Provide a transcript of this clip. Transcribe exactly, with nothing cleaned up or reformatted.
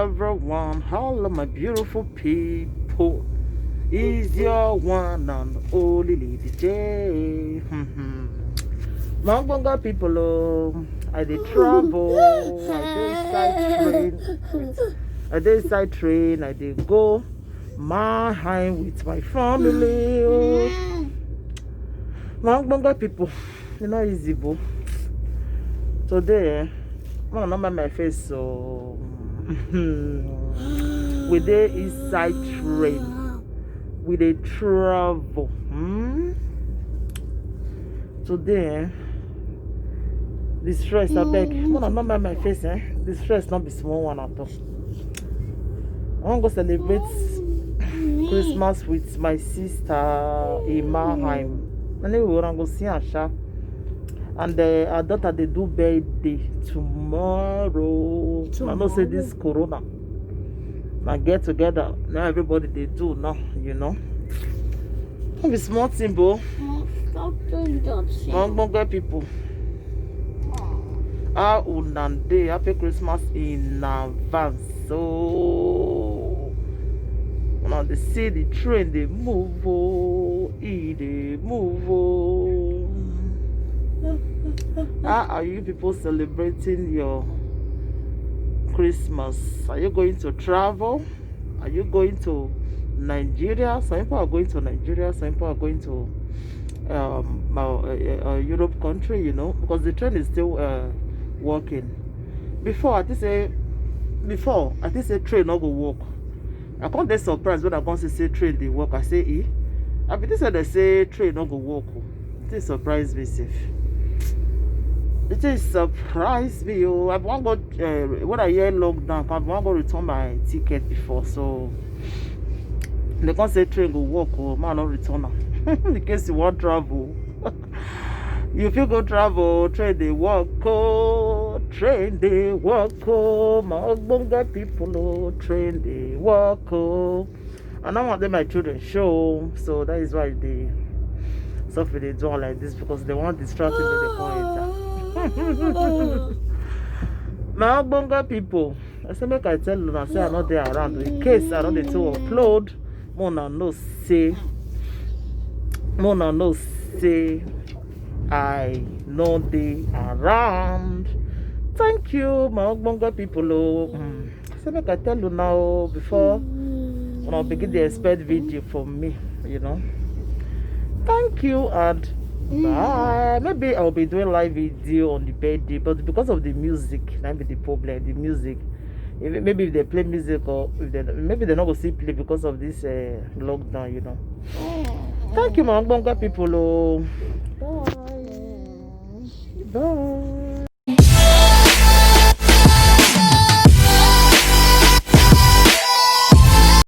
Everyone, hello my beautiful people. Is your one and only Lady J. My Bonga people, oh, I dey travel. I dey inside train. I dey inside train. I dey go Mannheim with my family. Oh. My Bonga people, you know, easy, bro. Today, eh, no, not my face, so we dey inside train. We dey travel. Hmm? Today, eh, the stress, I beg. No, no, not my face, eh? The stress not be small one at all. I wan go celebrate Christmas with my sister in Mannheim. Anyway, we wan go see her sha. And uh, her daughter dey do birthday tomorrow. I know say this corona na get together na everybody dey do now, you know. No be small thing, bro. Stop doing that. My Bonga people. How una dey? Happy Christmas in advance. So, una dey see the train dey move, oh, e dey move, oh. How are you people celebrating your Christmas? Are you going to travel? Are you going to Nigeria? Some people are going to Nigeria. Some people are going to um, uh, uh, uh, Europe country, you know, because the train is still uh, working. Before, I think say, before, I think say train no go work. I come dey surprised when I come see say train dey work. I say, eh? I be think say they say train no go work. Oh. It is surprise me sef. It is surprise me. Oh, I wan go uh, when I hear lockdown, I wan go return my ticket before. So they come say train go work. Oh, man, no return am. In case you wan travel. You fit go travel, train dey work, oh, train dey work, oh, my ogbonge people, oh, train dey work, oh. And I want them my children show, so that is why they suffer they do like this because they want distract me they come enter. My ogbonge people, I say make I tell una say I no dey around in case I no dey too upload. Mona no say, Mona no say I no dey around. Thank you, my ogbonge people. Oh. Mm. Say make I tell you now before una begin dey expect video from me, you know. Thank you and bye. Maybe I'll be doing live video on the birthday, but because of the music, that be the problem. The music. If, maybe if they play music or if they maybe they're not gonna see play because of this uh, lockdown, you know. Thank you, my Bonga people. Oh. Bye. Bye.